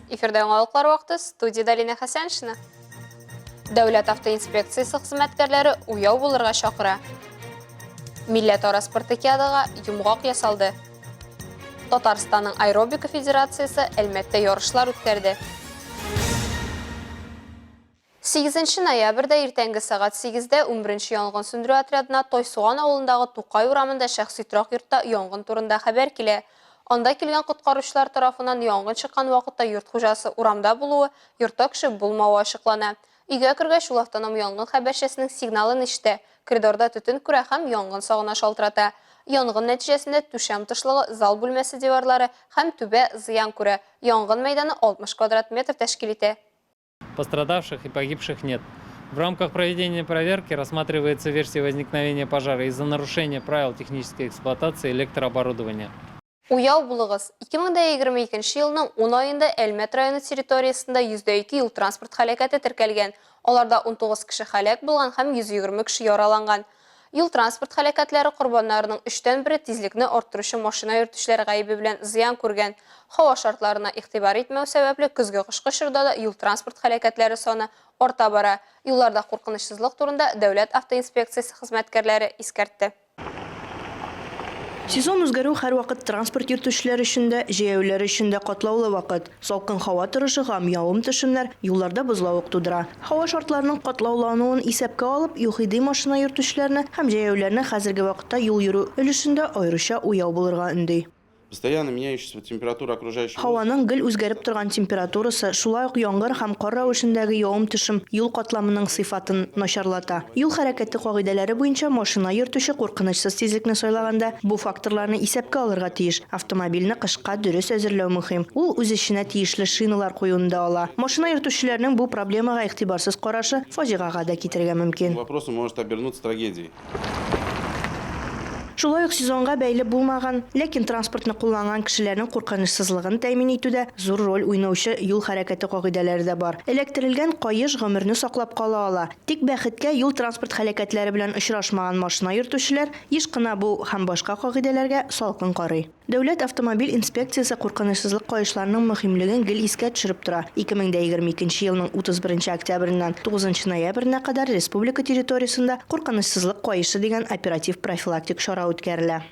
Эфирда яңалыклар вакыты, студиядә Лина Хәсәншина. Дәүләт автоинспекциясе хезмәткәрләре уяу булырга чакыра. Милләтара спартакиадага йомгак ясалды. Татарстанның аэробика федерациясе Әлмәттә ярышлар үткәрде. Сигезенче ноябрьдә иртәнге сәгать сигездә унберенче янгын сүндерү отрядына Тайсуган авылындагы Тукай урамында шәхси торак йортта янгын турында хәбәр килә. Анда килгән коткаручылар тарафыннан янгын чыккан вакытта йорт хуҗасы урамда булуы, йортта кеше булмавы ачыклана. Өйгә кергәч, ул автоном янгын хәбәрчесенең сигналын ишетә, коридорда төтен күрә һәм янгын сагына шалтырата. Янгын нәтиҗәсендә түшәм тышлыгы, зал бүлмәсе диварлары һәм түбә зыян күрә. Янгын мәйданы 60 квадрат метр тәшкил итә. Пострадавших и погибших нет. В рамках проведения проверки рассматривается версия возникновения пожара из-за нарушения правил технической эксплуатации электрооборудования. Уяу булыгыз! 2022 елның ун аенда Әлмәт районы территориясендә 102 юл-транспорт һәлакәте теркәлгән, аларда 19 кеше һәлак булган һәм 120 кеше яраланган. Юл-транспорт һәлакәтләре корбаннарының өчтән бере тизлекне арттыручы машина йөртүчеләр гаебе белән зыян күргән. Һава шартларына игътибар итмәү сәбәпле, көзге-кышкы чорда да юл-транспорт һәлакәтләре саны арта бара. Юлларда куркынычсызлык турында Дәүләт автоинспекциясе хезмәткәрләре искәртте. Сезон үзгәрү һәрвакыт транспорт йөртүчеләр өчен дә, җәяүлеләр өчен дә катлаулы вакыт. Салкын һава торышы һәм явым-төшемнәр юлларда бозлавык тудыра. Һава шартларының катлаулануын исәпкә алып, ЮХИДИ машина йөртүчеләрне һәм җәяүлеләрне хәзерге вакытта юл йөрү өлешендә аеруча уяу булырга өнди. Постоянно меняющаяся температура окружающего Һаваның гел үзгәреп торган температурасы, шулай ук яңгыр һәм кар рәвешендәге явым-төшем юл катламының сыйфатын начарлата. Юл хәрәкәте кагыйдәләре буенча машина йөртүче куркынычсыз тизлекне сайлаганда бу факторларны исәпкә алырга тиеш. Автомобильне кышка дөрес әзерләү мөһим. Ул үз эченә тиешле шиналар куюны да ала. Машина йөртүчеләрнең бу проблемага игътибарсыз карашы фаҗигага да китерергә мөмкин. Вопросу может обернуться трагедией. Шулай ук сезонга бәйле булмаган, ләкин транспортны кулланган кешеләрнең куркынычсызлыгын тәэмин итүдә зур роль уйнаучы юл хәрәкәте кагыйдәләре дә бар. Эләктерелгән каеш гомерне саклап кала ала. Тик, бәхеткә, юл-транспорт һәлакәтләре белән очрашмаган машина йөртүчеләр еш кына бу һәм башка кагыйдәләргә салкын карый. Дәүләт автомобиль инспекциясе куркынычсызлык каешларының мөһимлеген гел искә төшереп тора. 2022 елның 31 октябреннән 9 ноябренә кадәр республика территориясендә Куркынычсызлык каешы дигән оператив профилактик чара үткәрелә.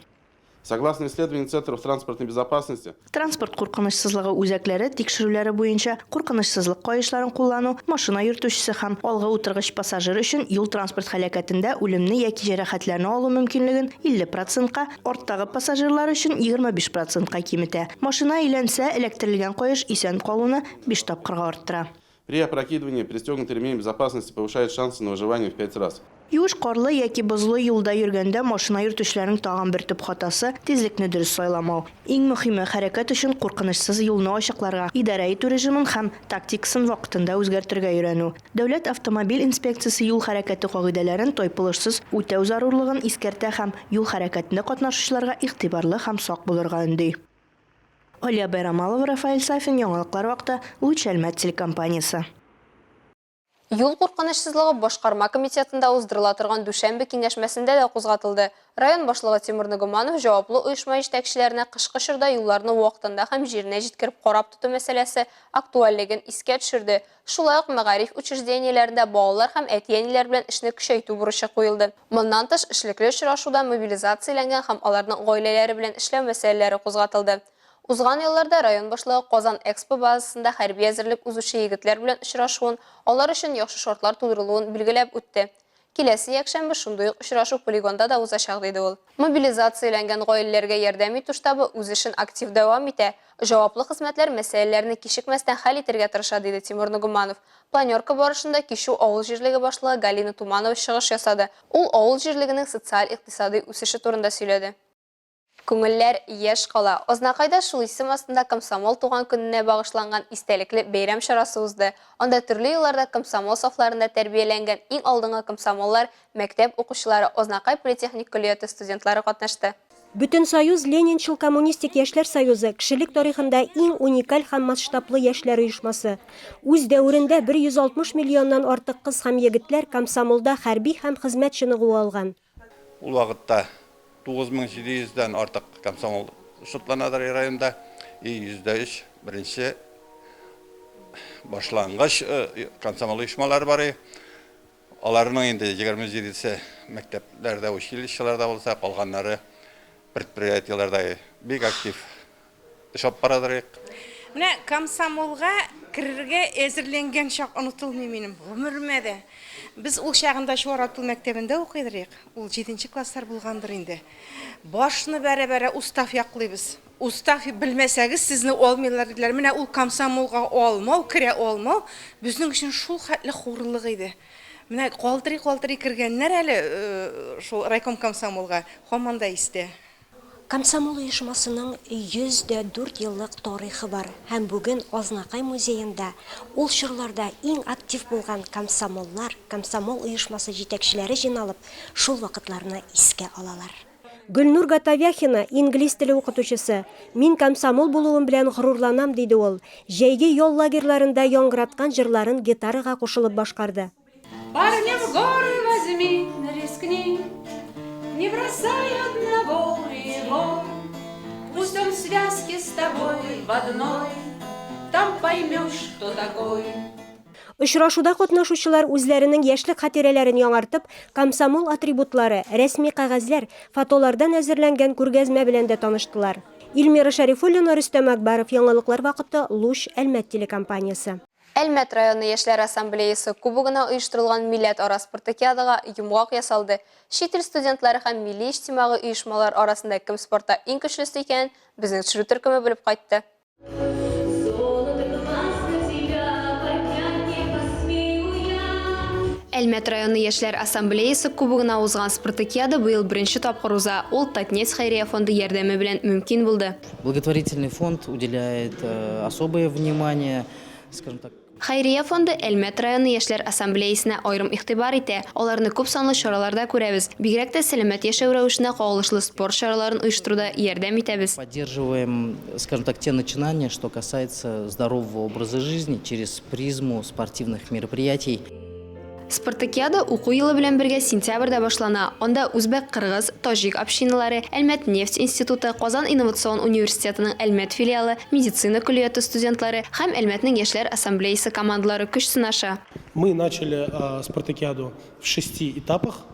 Согласно исследованию Центров транспортной безопасности, Транспорт куркынычсызлыгы үзәкләре тикшерүләре буенча, куркынычсызлык каешларын куллану машина йөртүчесе һәм алгы утыргыч пассажир өчен юл-транспорт һәлакәтендә үлемне яки җәрәхәтләрне алу мөмкинлеген 50 процентка, Арттагы пассажирлар өчен 25 процентка киметә. Машина әйләнсә, эләктерелгән каеш исән калуны биш тапкырга арттыра. При опрокидывании пристегнутый ремень безопасности повышает шансы на выживание в пять раз. Юеш карлы яки бозлы юлда йөргәндә машина йөртүчеләрнең тагын бер төп хатасы, тизлекне дөрес сайламау. Иң мөхиме, хәрәкәт өчен куркынычсыз юлны ачыкларга, идарә итү режимын һәм тактикасын вакытында үзгәртергә өйрәнү. Дәүләт автомобиль инспекциясе юл хәрәкәте кагыйдәләрен тайпылышсыз үтәү зарурлыгын искәртә һәм юл хәрәкәтендә катнашучыларга игътибарлы һәм сак булырга өнди. Алия Байрамалова, Рафаэль Сафин, Яңалыклар вакыты, Луч Әлмәт телекомпаниясе. Юл куркынычсызлыгы башкарма комитетында уздырыла торган дүшәмбе киңәшмәсендә дә кузгатылды. Район башлыгы Тимур Ногуманов җаваплы оешма җитәкчеләренә кышкы чорда юлларны вакытында һәм җиренә җиткереп карап тоту мәсьәләсе актуальлеген искә төшерде. Шулай ук мәгариф учреждениеләрендә балалар һәм әти-әниләр белән эшне көчәйтү бурычы куелды. Моннан тыш, эшлекле очрашуда мобилизацияләнгән һәм аларның гаиләләре белән эшләү мәсьәләләре кузгатылды. Узган ялларда район башлыгы Казан Экспо базасында хәрби әзерлек узучы егетләр белән очрашуын, алар өчен яхшы шартлар тудырылуын билгеләп үтте. Киләсе якшәмбе шундый ук очрашу полигонда да узачак, диде ул. Мобилизацияләнгән гаиләләргә ярдәм итү штабы үз эшен актив дәвам итә. Җаваплы хезмәтләр мәсьәләләрне кичекмәстән хәл итәргә тырыша, диде Тимур Ногуманов. Планерка барышында Кичү авыл җирлеге башлыгы Галина Туманова чыгыш ясады. Ул авыл җирлегенең социаль-икътисадый үсеше турында сөйләде. Күңелләр яшь кала. Азнакайда шул исем астында комсомол туган көненә багышланган истәлекле бәйрәм чарасы узды. Анда төрле елларда комсомол сафларында тәрбияләнгән иң алдынгы комсомоллар, мәктәп укучылары, Азнакай политехник көллияте студентлары катнашты. Бөтенсоюз Ленинчыл коммунистик яшьләр союзы, кешелек тарихында иң уникаль һәм масштаблы яшьләр оешмасы. Үз дәверендә 160 миллионнан артык кыз һәм егетләр комсомолда хәрби һәм хезмәт чыныгуы алган. Ул вакытта 9700 дән артык комсомол шутланадыр районда. И 3% беренче башлангыч комсомол оешмалары бар. Аларның инде 27 се мәктәпләрдә, училищеларда булса, калганнары предприятиеләрдә бик актив эш алып барадыр. Менә комсомолга керергә әзерләнгән чак онытылмый минем гомеремә дә. Без ул чагында Чуар Атул мәктәбендә укыйдыр идек. Ул җиденче класслар булгандыр инде. Башны бәрә-бәрә устав яклыйбыз. Устав белмәсәгез, сезне алмыйлар, диделәр. Менә ул комсомолга алмау, керә алмау безнең өчен шул хәтле хурлык иде. Менә калтырый-калтырый кергәннәр әле шул райком комсомолга, һаман да истә. Комсомол оешмасының 104 еллык тарихы бар һәм бүген Азнакай музеенда ул чорларда иң актив булган комсомоллар, комсомол оешмасы җитәкчеләре җыйналып, шул вакытларны искә алалар. Гөлнур Гатавяхина, инглиз теле укытучысы. Мин комсомол булуым белән горурланам, диде ул. Җәйге ял лагерьларында яңгыраткан җырларын гитарага кушылып башкарды. Парня в горы возьми, рискни, Не бросай одного его. Пусть он в связке с тобой в одной, Там поймешь, кто такой. Очрашуда катнашучылар үзләренең яшьлек хатирәләрен яңартып, комсомол атрибутлары, рәсми кәгазьләр, фотолардан әзерләнгән күргәзмә белән дә таныштылар. Илмира Шәрифуллина, Рөстәм Әкбәров, Яңалыклар вакыты, Луч, Әлмәт телекомпаниясе. Әлмәт районы яшьләр ассамблеясы кубогына оештырылган милләтара спартакиадага йомгак ясалды. Чит ил студентлары һәм милли иҗтимагый оешмалар арасында кем спортта иң көчлесе икәнен безнең төшерү төркеме белеп кайтты. Әлмәт районы яшьләр ассамблеясы кубогына узган спартакиада быел беренче тапкыр уза. Ул Татнефть хәйрия фонды ярдәме белән мөмкин булды. Благотворительный фонд уделяет особое внимание, скажем так. Хәйрия фонды Әлмәт районы яшьләр ассамблеясенә аерым игътибар итә. Аларны күп санлы чараларда күрәбез. Бигрәк тә сәламәт яшәү рәвешенә кагылышлы спорт чараларын оештыруда ярдәм итәбез. Поддерживаем, скажем так, те начинания, что касается здорового образа жизни через призму спортивных мероприятий. Спартакиада уку елы белән бергә сентябрьдә башлана. Анда үзбәк-кыргыз, таҗик общиналары, Әлмәт нефть институты, Казан инновацион университетының Әлмәт филиалы, медицина көллияте студентлары һәм Әлмәтнең яшьләр ассамблеясе командалары көч сынаша. Мы начали спартакиаду в шести этапах.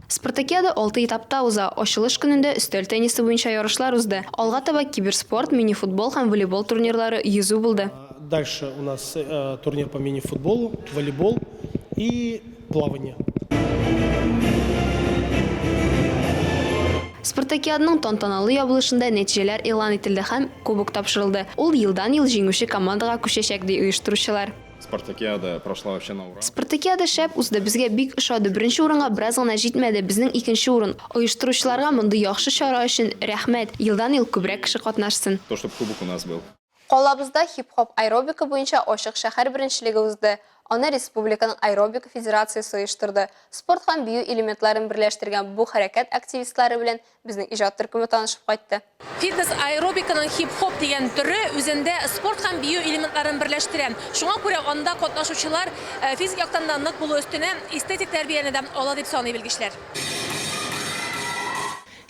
Спартакиада алты этапта уза. Ачылыш көнендә өстәл теннисы буенча ярышлар узды. Алга таба киберспорт, мини-футбол һәм волейбол турнирлары, йөзү булды. Дальше у нас турнир по мини-футболу, волейбол и плавание. Спартакиаданың тантаналы ябылышында нәтиҗәләр игълан ителде һәм кубок тапшырылды. Ул елдан-ел җиңүче командага күчәчәк, ди оештыручылар. Спартакиада прошла вообще на ура. Спартакиада шәп узды, безгә бик ошады. Беренче урынга бераз гына җитмәде, безнең икенче урын. Оештыручыларга мондый яхшы чара өчен рәхмәт. Елдан-ел күбрәк кеше катнашсын. То, чтоб кубок у нас был. Калабызда хип-хоп аэробика буенча ачык шәһәр беренчелеге узды. Аны республиканың аэробика федерациясе оештырды. Спорт һәм бию элементларын берләштергән бу хәрәкәт активистлары белән Безнең иҗат төркеме танышып кайтты. Фитнес-аэробиканың хип-хоп дигән төре үзендә спорт һәм бию элементларын берләштерә. Шуңа күрә анда катнашучылар физик яктан да нык булу өстенә, эстетик тәрбияне дә ала дип саный белгечләр.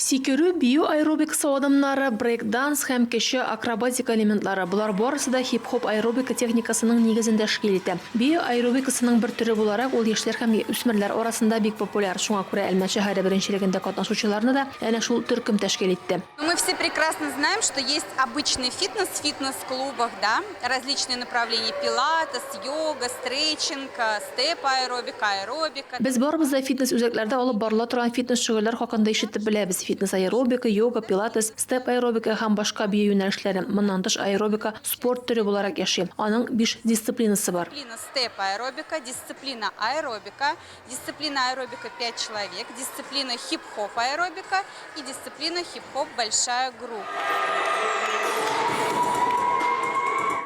Сикерү, бию аэробикасы адымнары, брейк-данс һәм кече акробатика элементлары, болар барысы да хип-хоп аэробика техникасының нигезен тәшкил итә. Бию аэробикасының бер төре буларак, ул яшьләр һәм үсмерләр арасында бик популяр. Шуңа күрә Әлмәт шәһәре беренчелегендә катнашучыларны да әнә шул төркем тәшкил итте. Мы все прекрасно знаем, что есть обычный фитнес в фитнес-клубах, да, различные направления пилатес, йога, стрейчинг, степ-аэробика, аэробика. Без барыбыз да фитнес-үзәкләрдә алып барыла торган фитнес-шөгыльләр хакында ишетеп беләбез, фитнес-аэробика, йога, пилатес, степ-аэробика һәм башка бию юнәлешләре. Моннан тыш, аэробика спорт төре буларак яши. Аның биш дисциплинасы бар. Дисциплина степ-аэробика, дисциплина аэробика, дисциплина аэробика пять человек, дисциплина хип-хоп аэробика и дисциплина хип-хоп большая группа.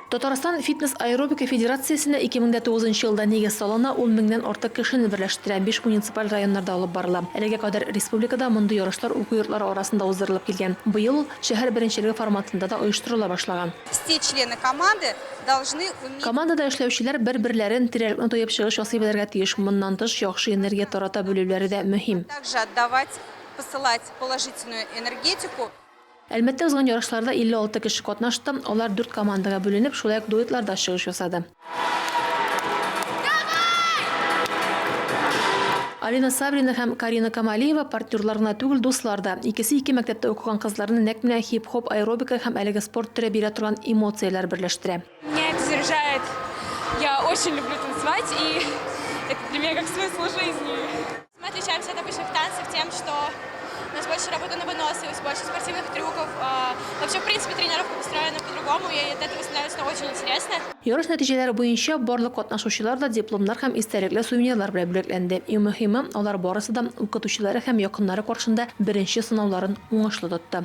Татарстан фитнес-аэробика федерациясенә 2009 нчы елда нигез салына, ул меңнән артык кешене берләштерә, биш муниципаль районнарда алып барыла. Әлегә кадәр республикада мондый ярышлар уку йортлары арасында уздырылып килгән. Быел ул шәһәр беренчелеге форматында да оештырыла башлаган. Все члены команды должны уметь. Командада эшләүчеләр бер-берләрен, тирәлекне тоеп чыгыш ясый белергә тиеш. Моннан тыш, яхшы энергия тарата белүләре дә мөһим. Также отдавать, посылать положительную энергетику. Әлмәттә узган ярышларда 56 кеше катнашты, алар дүрт командага бүленеп, шулай ук дуэтларда чыгыш ясады. Алина Саврина һәм Карина Камалиева партнерлар гына түгел, дуслар да. Икесе ике мәктәптә укыган кызларны нәкъ менә хип-хоп аэробика һәм әлеге спорт төре бирә торган эмоцияләр берләштерә. Меня это заряжает. Я очень люблю танцевать, и это для меня как смысл жизни. Мы отличаемся от обычных танцев тем, что у нас больше работы на выносливость, больше спортивных трюков. Вообще, в принципе, тренировка построена по-другому, и от этого становится очень интересно. Ярыш нәтиҗәләре буенча барлык катнашучылар да дипломнар һәм истәлекле сувенирлар белән бүләкләнде. Иң мөһиме, алар барысы да укытучылары һәм якыннары каршында беренче сынауларын уңышлы тотты.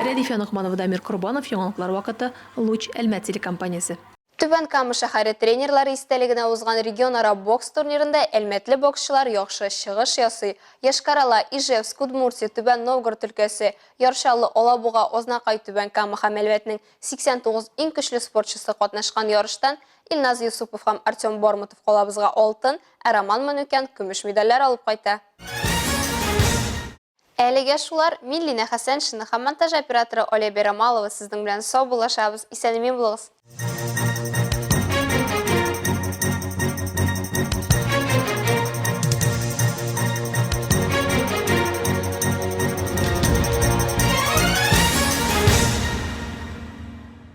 Рәдифә Ногманова, Дамир Корбанов, Яңалыклар вакыты, Луч, Әлмәт телекомпаниясе. Түбән Кама шәһәре тренерлары истәлегенә узган регионара бокс турнирында әлмәтле боксчылар яхшы чыгыш ясый. Йошкар-Ола, Ижевск, Удмуртия, Түбән Новгород өлкәсе, Яр Чаллы, Алабуга, Азнакай, Түбән Кама һәм Әлмәтнең 89 иң көчле спортчысы катнашкан ярыштан Илназ Юсупов һәм Артем Бормотов калабызга алтын, ә Роман Манукян көмеш медальләр алып кайта. Әлегә шулар, мин Линә Хәсәншина һәм монтаж операторы Оля Берамалова сезнең белән саубуллашабыз. Исән-имин булыгыз!